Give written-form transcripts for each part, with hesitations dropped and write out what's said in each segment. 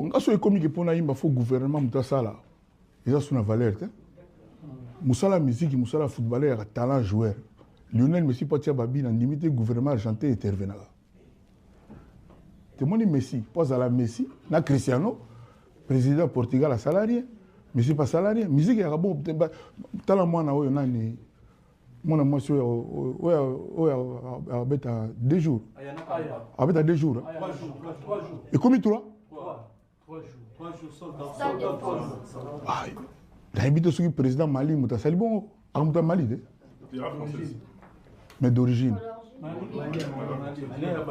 Nga so ekomi ke mpo nayimba, faut gouvernement moto asala, eza so na valeur te. Mosala ya musique, mosala ya footballeur, ya talent joueur Lionel Messi mpo atia babi na ndimi te, gouvernement argentin intervenaka. Temoni Messi mpo azala Messi na Cristiano, président Portugal asala rien, Messi mpe asala rien. Musique yaka bon. Tala mwana oyo nani, mwana mwasi oyo oyo abeta 2 jours, abeta 2 jours, ekomi trois. Nayebi te soki président Mali moto asali bongo, aka moto ya Mali te, mais d'origine.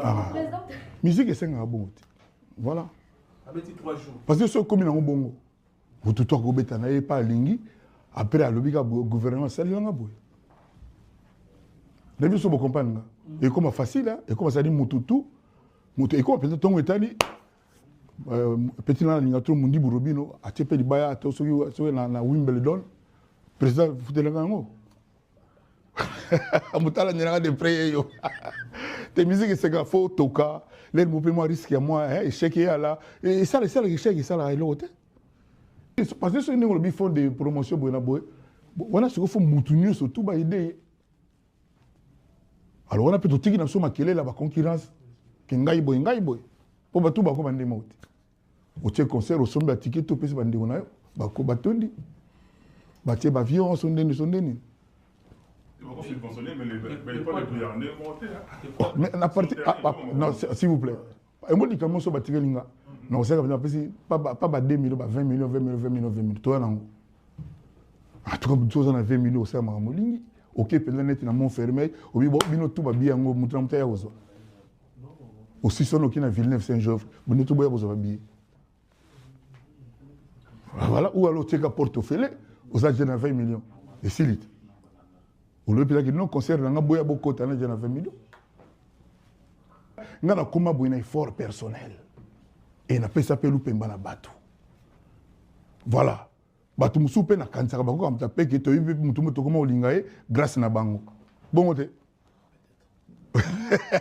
Ah. Musique esengaka bongo te, voilà, parce que soki ekomi nango bongo, motu to akobeta na ye pa alingi, après alobi ka gouvernement asalelanga boye. Na biso bocomprendre nga, ekoma facile, ekoma sali mutu tu moto, ekoma mpenza ntongo etali petit na alinga trop Mundibu Robino, atie mpe libaya to soki na Wimbledon, président futelanga yango, moto alandelanga de près ye yo te. Musique eseka, faut toka lere mo mpe mwa risque ya mwa échec eyala, esala esalaka échec, esalaka eloko te, parce que soki ndenge olobi fond de promotion boye na boye wana, sikoyo faut mutu nyonso tu baide ye. Alors wana mpe totiki na biso makelele ya baconcurrence ke ngai boye, ngai boye, mpo bato bakoma ndenge moko te. Otie concert, osombi batike to opesi bandeko na yo, bako batondi, batie bavion so ndeni so ndeni. Mais na parti, ah, ah, non, s'il vous plaît, yango likambo nyonso batikeli nga na kosala mpenza, bapesi pas ba 2 millions, ba 20 millions, 20 millions, 20 millions, 20 millions, toya nango. En tout cas, toza na 20 millions, osala makambo olingi, oke mpenza neti na Montfermeil, obi bino tu babi yango, moto na moto aya kozwa osisi wana, oke na Villeneuve Saint Geoffre, bino tu boya kozwa babillet, voilà. Ou alors otieka porte ofele, oza je na 20 millions, esili te. Olobi mpezaki non, concert na nga, boya bokota na je na 20 millions. Nga nakóma boye na effort personnel e napesa mpe lupemba na bato, voilà. Bato mosusu mpe nakanisaka bakoka moto apeke, toyebi mpe motu mo tokóma kolinga ye grâce na bango bongo te.